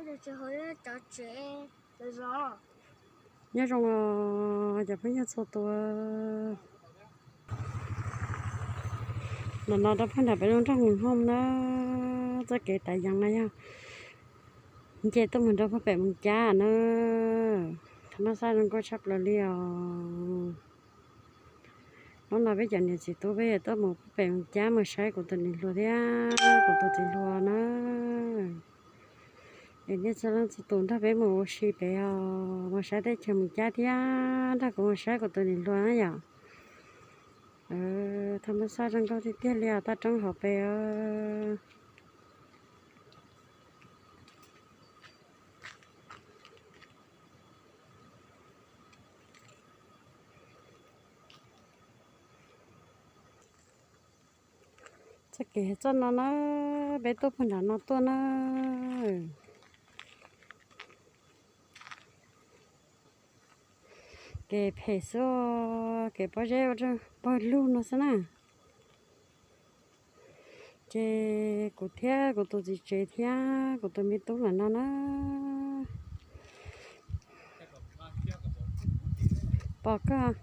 Nyob zoo os cov phooj ywg txhua tus. Ntawm no rau puag nram pem lub nroog Mus Hoo na, txoj kev tav yees no yog nce tuaj mus rau puag pem Moos Cab na. Thaj mab xaj zoo nkauj tshaj plaws li os. Hnub no peb cov niam txiv tub peb yuav tuaj mus puag pem Moos Cab mus saib kuv tus niam hluas thiab kuv tus txiv hluas na. Es nej txhua leej txhua tus nrog peb mus ua si pem os, mus saib teb chaws Moos Cab thiab nrog kuv mus saib kuv tus niam hluas na yom. Thaj mab xaj zoo nkauj tiag tiag li os, toj roob hauv pes os. Txoj kev txoj no na, peb tuaj puag nram no tuaj na. Kev phem xwb, kev pob zeb ua rau pawg lug no xwb na. Ces kuv thiab kuv tus txiv tsev thiab kuv tus me tub lawm no na. Pom kawg.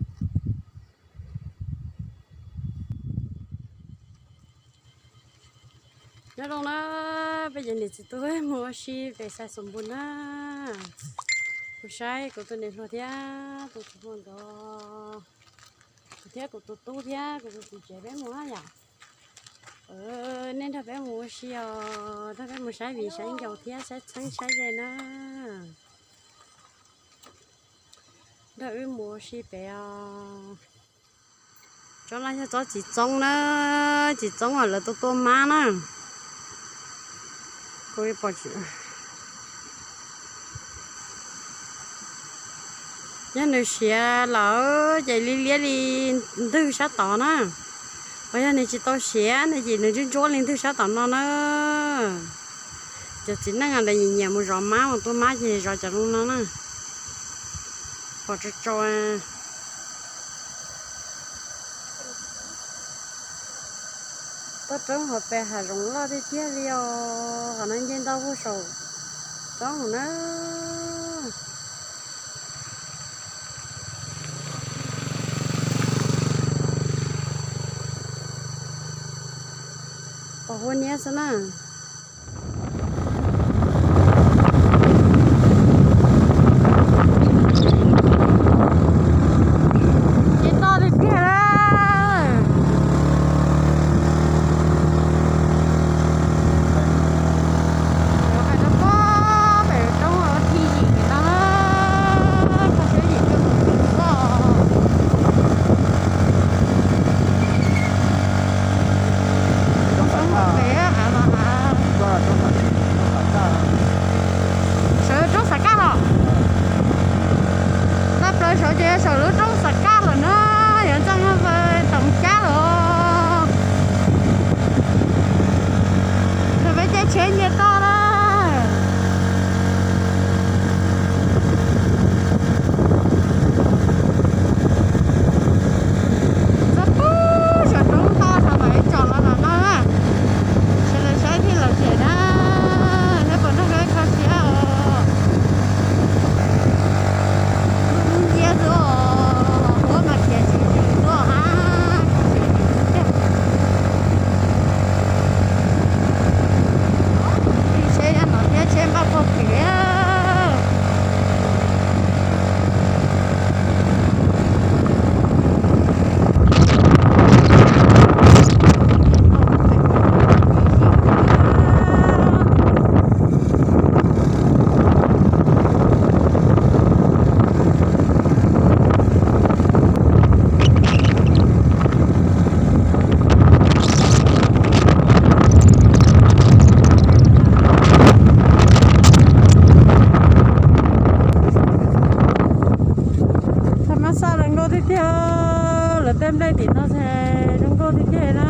Nyob zoo na, peb cov niam txiv tub mus ua si pem Xais Xoom Npus na. Kuv saib kuv tus niam hluas thiab tus txiv hluas nkawd, kuv thiab kuv tus tub thiab kuv tus txiv tsev peb mus na yom. Nej nrog peb mus ua si os, nrog peb mus saib viv saib ncaus thiab saib txheeb saib ze na. Nrog wb mus ua si pem os. Tsob no yog tsob txiv txoob na, txiv txoob uas lawv tuaj tua mab na. Kuv pom yog nws siav lawm ces liab liab li ntwg sab tod na. Os yog nws tsis tau siav no ces nws ntsuab ntsuab li ntwg sab tom no na. Cov txiv neej ntawd nyiam nyiam mus zov mab, mus tua mab ces zov cov zoo no na. Pom tso tso. Toj roob hauv pes hav zoov loj tiag tiag li os, qhov no nce ntau puag saum roob na. Pom huab niab xwb na. Ces toj tiag tiag na. Cov hais rau pob pem roob thi yim no na, kho siab yim coj mus twm loj. Roob pem av los av. Sawv roob Xav Kaj los. Toj plaws saud ces saum lub roob Xav Kaj lawm na, yuav txog Toom Cab lawm. Nrog peb caij tsheb nce toj na. Txog pub saum roob toj no mam li tsom los no na. Sawv daws saib thiaj lom zem na, saib puas nrog peb kho siab os. Lub nciab xwb os, huab mas khiav tsis tsim xwb os hab. Tsheb nyob no thiab tsheb npaj puag pem. Thaj mab xaj zoo nkauj tiag tiag, lawv tej nplej tim no ces zoo nkauj tiag tiag na.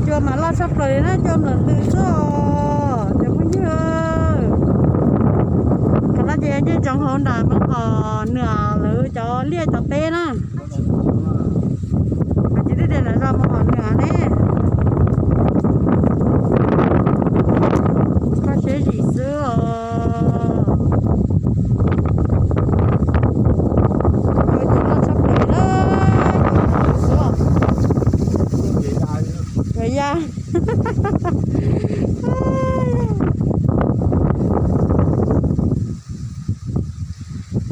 Cua mas loj tshaj plaws li na, cua nplawm ntws xwb os cov phooj ywg. Qhov no ces nce ntsoov hauv nram Moos Hom Nwm lawv cov liaj cov teb na. Ces twb tias nram zos Moos Hom Nwm ne. Kho Ya.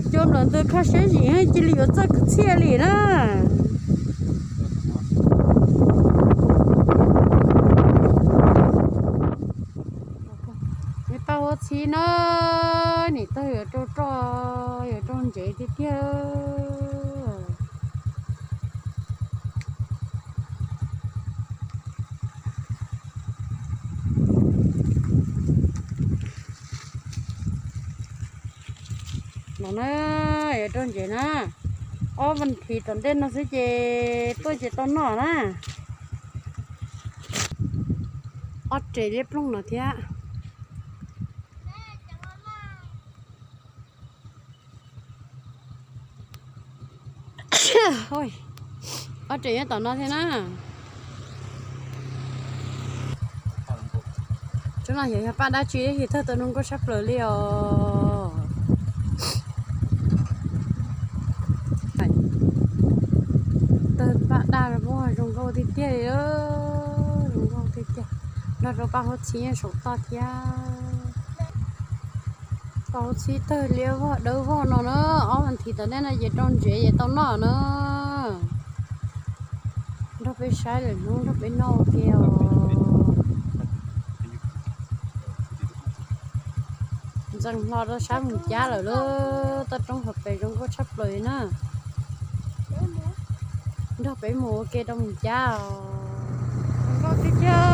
Cua nplawm ntws kho siab zim cia li yuav txawj kwv txhiaj li na. Paj huab txhib na, nim tag yuav rau roj yuav rau ntsev tiag tiag. No na, yuav rau ntsev na, ob vas thiv tom ntej no xwb ces tuaj ces tau noj na. Ob rev liab ploog no thiab. Ob rev nyob tom no thiab na. Tsob no xyov yog paj dab tsi, tawg tau zoo nkauj tshaj plaws li os. Tawg paj daj zoo nkauj tiag tiag li, zoo nkauj tiag tiag. Nrog rau paj huab txhib saum toj thiab. Paj huab txhib tawg liab vog dawb vog no na, ob vas thiv tom ntej no ces rau ntsev ces tau noj na. Nrog peb saib lawm hnub nrog peb noj ua ke os. Ntxeev hlo rau sab Moos Cab lawm lauj, toj roob hauv pes zoo nkauj tshaj plaws li na. Nrog peb mus ua ke rau Moos Cab os. Zoo nkauj tiag tiag.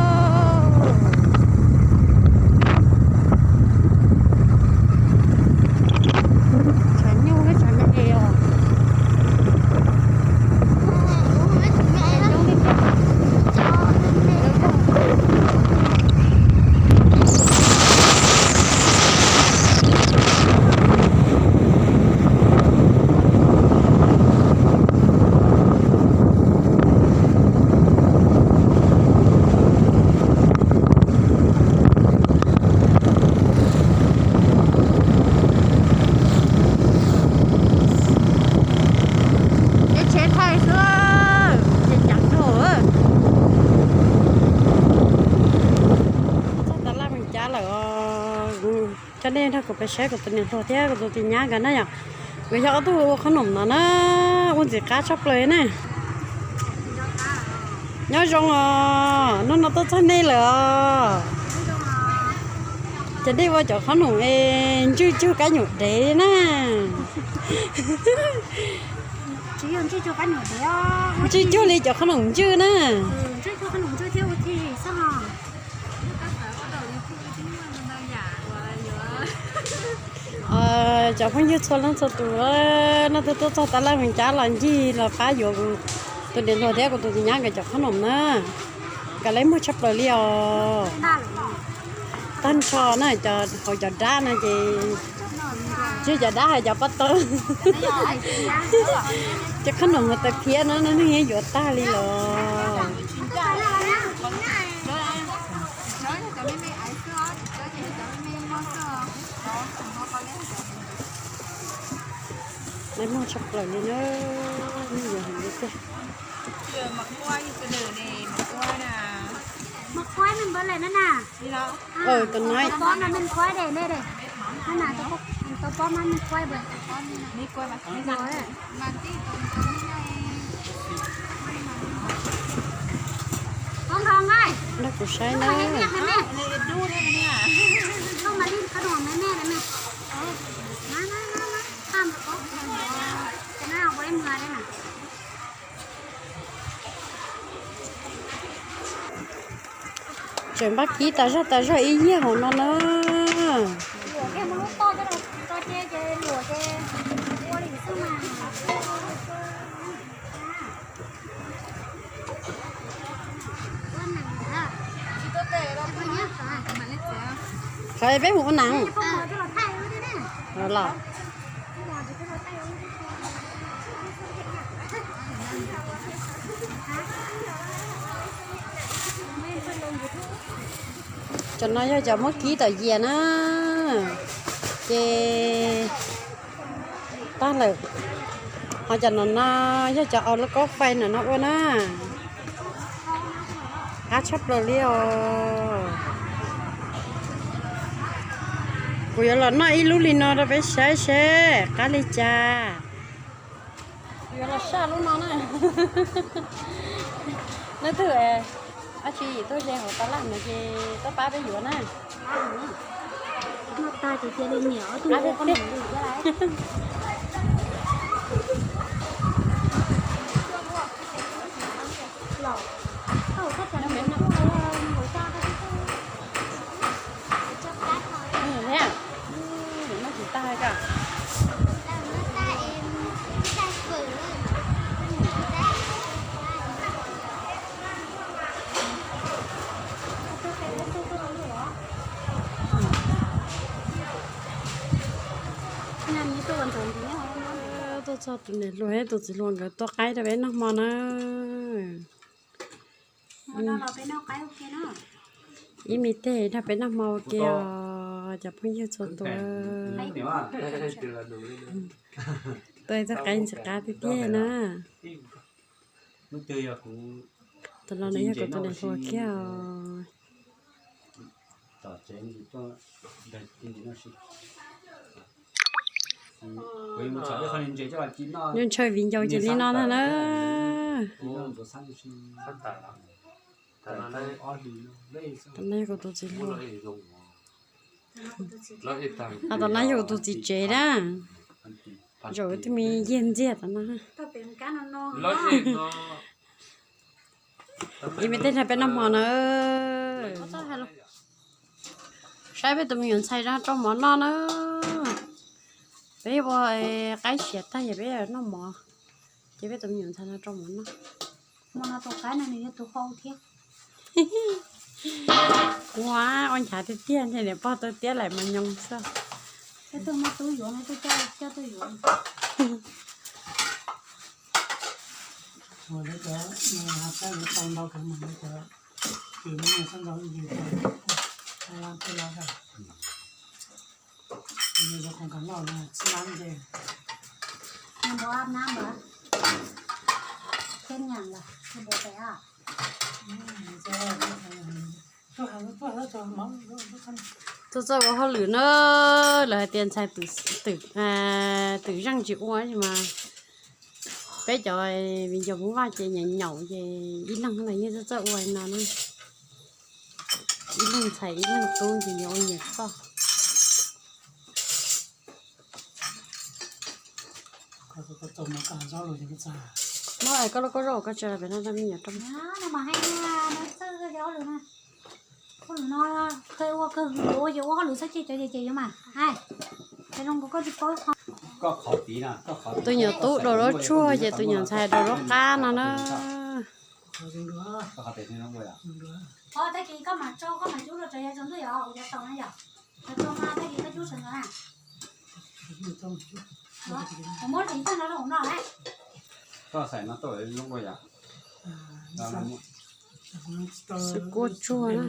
Tshav nyuj thiab tshav me es os. Tsheb thaij xwb, ces ceev dhau. Txog tas laj Moos Cab lawm os. Coj nej nrog kuv peb saib kuv tus niam hluas thiab kuv tus txiv nyab nkawd na yom. Nkawd yog ob tug ua qhob noom no na, ua ntxim qab tshaj plaws na. Nyob zoo os, hnub no tuaj txog nej lawm os. Ces nej ua cov qhob noom es ntswj cuag kab nyuam dev na. Ntswj cuag li cov qhob noom ntswj na. Cov phooj ywg txhua leej txhua tus, no twb tuaj txog tas laj Moos Cab los ncig los pab yuav kuv tus niam hluas thiab kuv tus txiv nyab nkawd cov qhob noom na. Nkawd lawv muag tshaj plaws li os. Tag nrho na, hauv cov dab no ces tsis yog cov dab, hais cov pob tawb. Ces qhob noom mus taws phiab no, no neeg yeej yuav tag li los. Lawv muag tshaj plaws li na, neeg yuav heev li tiag. Nrog kuv saib na. Tseem npaj kib tas zog tas zog ib yiag hauv no na. Qhov peb mus ua neeb los. Cov no yog cov muab kib tom yias na, ces tag lawm. Ho cov no no yog cov aus lub kaub fais no no ua na. Qab tshaj plaws li os. Kuv yuav los noj ib lub li no rau peb saib seb qab li cas. Yuav los saj lub no na. Leej twg dab tsi tuaj ze hauv tas laj no ces tuaj pab peb yuav na. Noj tag ces cia li niam ob tug qab thiab. Tuaj txog tus niam hluas thiab tus txiv hluas nkawd tua qaib rau peb noj hmo na. Ib me teg nrog peb noj hmo ua ke os cov phooj ywg txhua tus. Tuaj txog qaib ntxim qab tiag tiag na. Tus no yog kuv tus niam hluas kiag os. Ntshaw viv ncaus ces li no ntag na. Tam no yog kuv tus txiv hluas. Tam no yog kuv tus txiv tsev na. Zaum ib tug me yig ntxiag tam no. Ib me teg nrog peb noj hmo na. Saib peb tus me nyuam ntxhais rau mov noj na. Peb ua qaib siav tag ces peb noj mov, ces peb tus me nyuam ntxhais no rau mov noj. Hmo no tus qaib no nws yog tus hau thiab. Ua, ua nchav tiag tiag ntshe niam pog tau tiab laim mas nyoos xwb. Peb tuaj muaj tub yuav no tuaj coj tuaj yuav. Tuaj txawj ua hauj lwm na, lawv hais tias ntxhais twm zeej tsis ua mas peb cov viv ncaus Hmoob Vaj ces nyaum nyaum ces ib leeg los yeej txawj txawj ua li no na. Ib leeg ntxhais ib leeg tub ces nyias ua nyias txoj. Muab koj lub kaub zaub koj tso pem no rau me nyuam rau. Tus nyuam tub daus zaub tsuag ces tus nyuam ntxhais daus zaub qab no na. Xwb kuaj tsuag na.